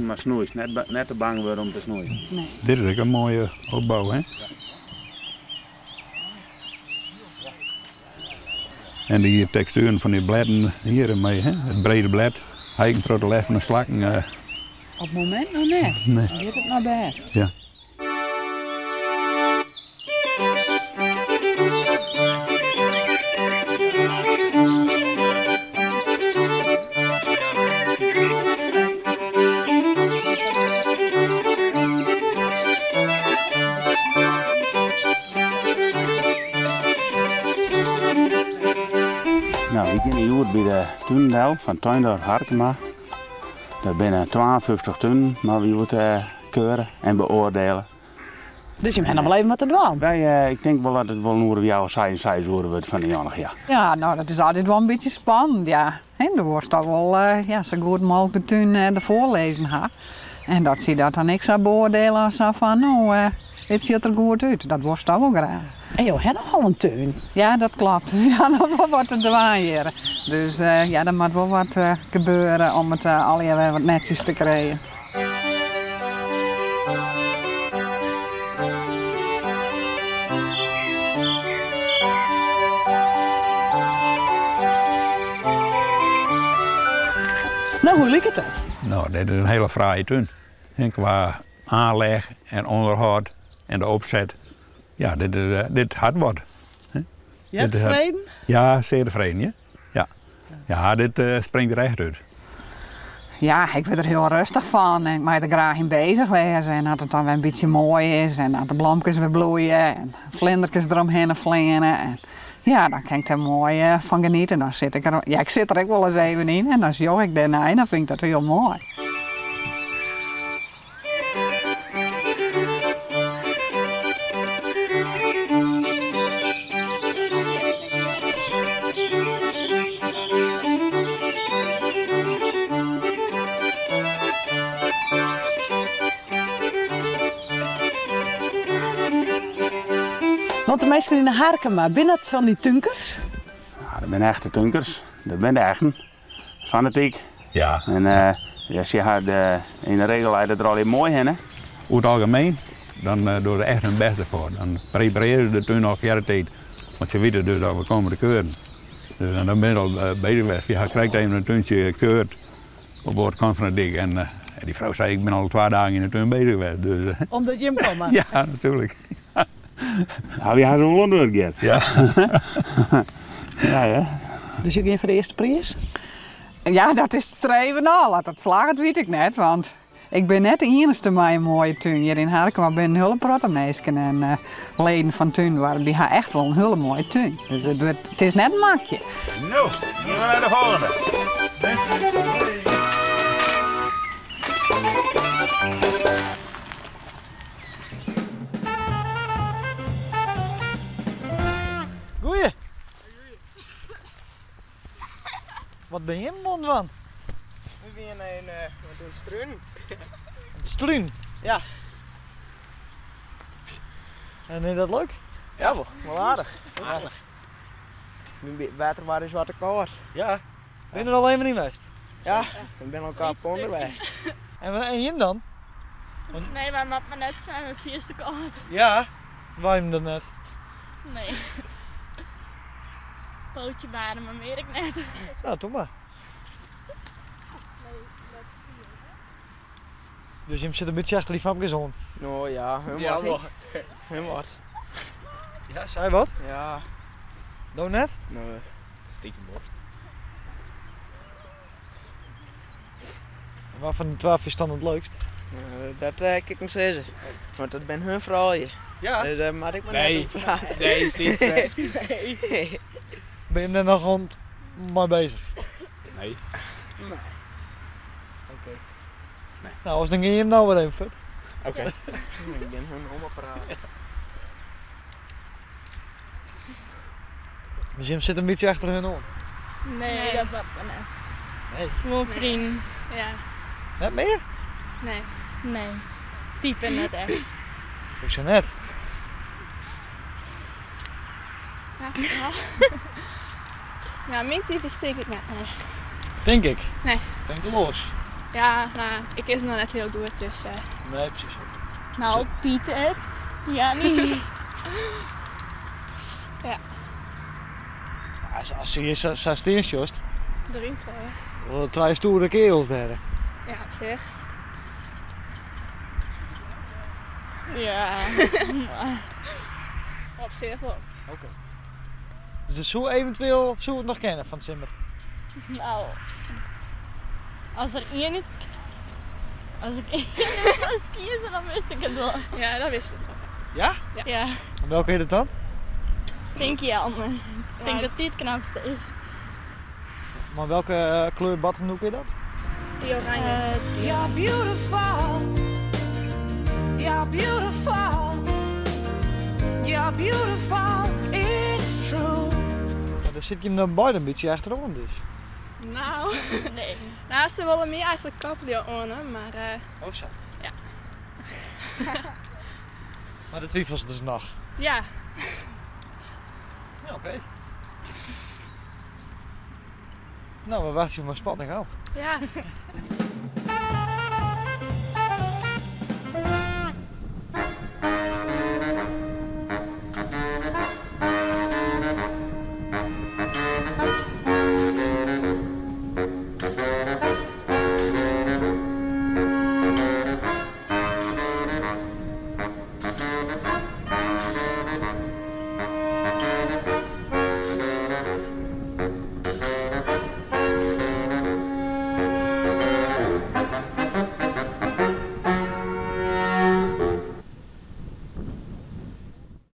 Mar snoeist, net, net te bang wurde om te snoeien. Nee. Dit is ek in moaie opbou, hè? En dy tekstueren fan dy blêden hjir mei it brede blêd, ha ek in protte lêst fan de slakken. Op it momint noch net. Nee. Dan giet it noch bêst. Ja. No, wy geane hjoed by de tunen del fan Tuindorp Harkema. Der binne 52 tunen moatte wy hjoed keure en beoardiele. Dus jim ha noch wol even wat te dwaan? Wy, ik tink wol dat it wol in oere of healwei seis, seis oere wurdt fan 'e jûn, ja. Ja, no dat is altyd wol in bytsje spannend, ja. Hè, do wolst toch wol ja, sa goed mooglik de tún derfoar lizzen ha. En dat sy dat dan ek sa beoardiele as sa fan, no, dit sjocht der goed út. Dat wolst toch wol graach. En jo ha nochal in tún. Ja, dat klopt. Wy ha noch wol wat te dwaan hjir. Dus ja, der moat wol wat gebeure om it allegear wer wat netsjes te krijen. No, hoe liket it? No, dit is in hiele fraaie tún. En kwa aanleg en ûnderhâld en de opset, ja, dit, is, dit hat wat. Ja, tefreden? Ja, sear tefreden, ja. Ja, ja dit springt der echt út. Ja, ik wurd der hiel rêstich fan en ik mei der graach yn beuzich wêze. En as it dan wer in bytsje moai is en as de blomkes wer bloeie en flinderkes deromhinne fleane. En ja, dan kin ik der moai fan genietsje. Dan sit ik der, ja, ik sit der ek wolris even yn en dan sjoch ik dêrnei en dan fyn ik dat hiel moai. Want de minsken yn de Harkema, binne dat fan dy túnkers? Ja, dat binne echte túnkers. Dat binne de echten. Fanatyk. Ja. En ja, sy ha de, yn de regel leit it der allegear moai hinne. Oer it algemien, dan dogge se echt hun bêst derfoar. Dan preparearje se de tún al foar de tiid, want se witte dus dat we komme te keuren. Dus dan binne se al beuzich west. Wy ha krekt even in túntsje keurd op de oare kant fan de dyk. En dy frou sei, ik bin al twa dagen yn de tún beuzich west. Dus, Omdat jim komme? Ja, natuerlik. Ja, wy ha se wol oan it wurk hjir. Ja. Ja, ja. Dus jo gean foar de earste priis? Ja, dat is it streven al. As dat slagget, wit ik net, want ik bin net de iennichste mei in moaie tún. Hjir yn Harkema binne in hiele protte minsken en leden fan Túndoarp. Dy ha echt wol in hiele moaie tún. Dus it wurdt, it is net in makje. No, gean we nei de folgjende. Goeie. Wat bin jim oan it dwaan? We wiene yn uh, it strunen. It strunen? Ja. En is dat leuk? Ja, wol, wol aardich. Aardich. Myn wetter waard is wat te kâld. Ja. Bin der al even yn west? Ja, ik bin al kaap west. En, en jim dan? Nee, wy moatte mar net swimme, fierste kâld. Ja, wou jim dat net? Nee. Pootje baden, mar mear ek net. Nou, doe mar. Dus jim sitte in bytsje achter dy famkes oan? No ja, heel wat. Heel wat. Ja, sei wat? Ja. Do net? Nee, stiekem wol. Wa fan de twa fynst dan it leukst? Dat kin ik net sizze. Want dat binne hun froulju. Ja? Dêr moat ik mar net oer prate. Nee, Sietse. Nee. Bin je der noch oan mei bezich? Nee. Nee. Oké. Nou, oars dan gean jim no wer even fuort. Oké. Ik bin hun om praten. Dus jim sitte in bytsje achter hun oan? Nee, dat moat mar net. Nee. Gewoan freonen, ja. Net mear? Nee, nee. Type net echt. Hoezo net? Ja, ja, myn type is tink ik net, nee. Tink ik? Nee. Tink oars. Ja, nou, ik ken se noch net hiel goed, dus. Nee, presys. Nou, Pieter. Ja, nee. Ja. As se hjir sa stean sjochst. Deryn trije. Wol trije stoere kearels dêr. Ja, op sich. Ja. Op sich wol. Oké. Dus it soe eventueel soe it noch kinne fan 't simmer? Nou, as der ien út, as ik ien moast kieze, dan wist ik it wol. Ja, dan wist ik it wol. Ja? Ja. En welke is it dan? Tink Jelmer. Ik tink dat dy it knapste is. Mar welke kleur battendoek is dat? Dy oranje. You're beautiful. You're beautiful. You're beautiful. It's true. Mar dêr sit jim dan beide in bytsje achteroan dus. Nou, nee. Nou, se wolle my eigentlik koppelje oan him, mar. Oh sa. Ja. Mar dêr twivelst dus noch? Ja. Ja, oké. Nou, we wachtsje mei spanning ôf. Ja.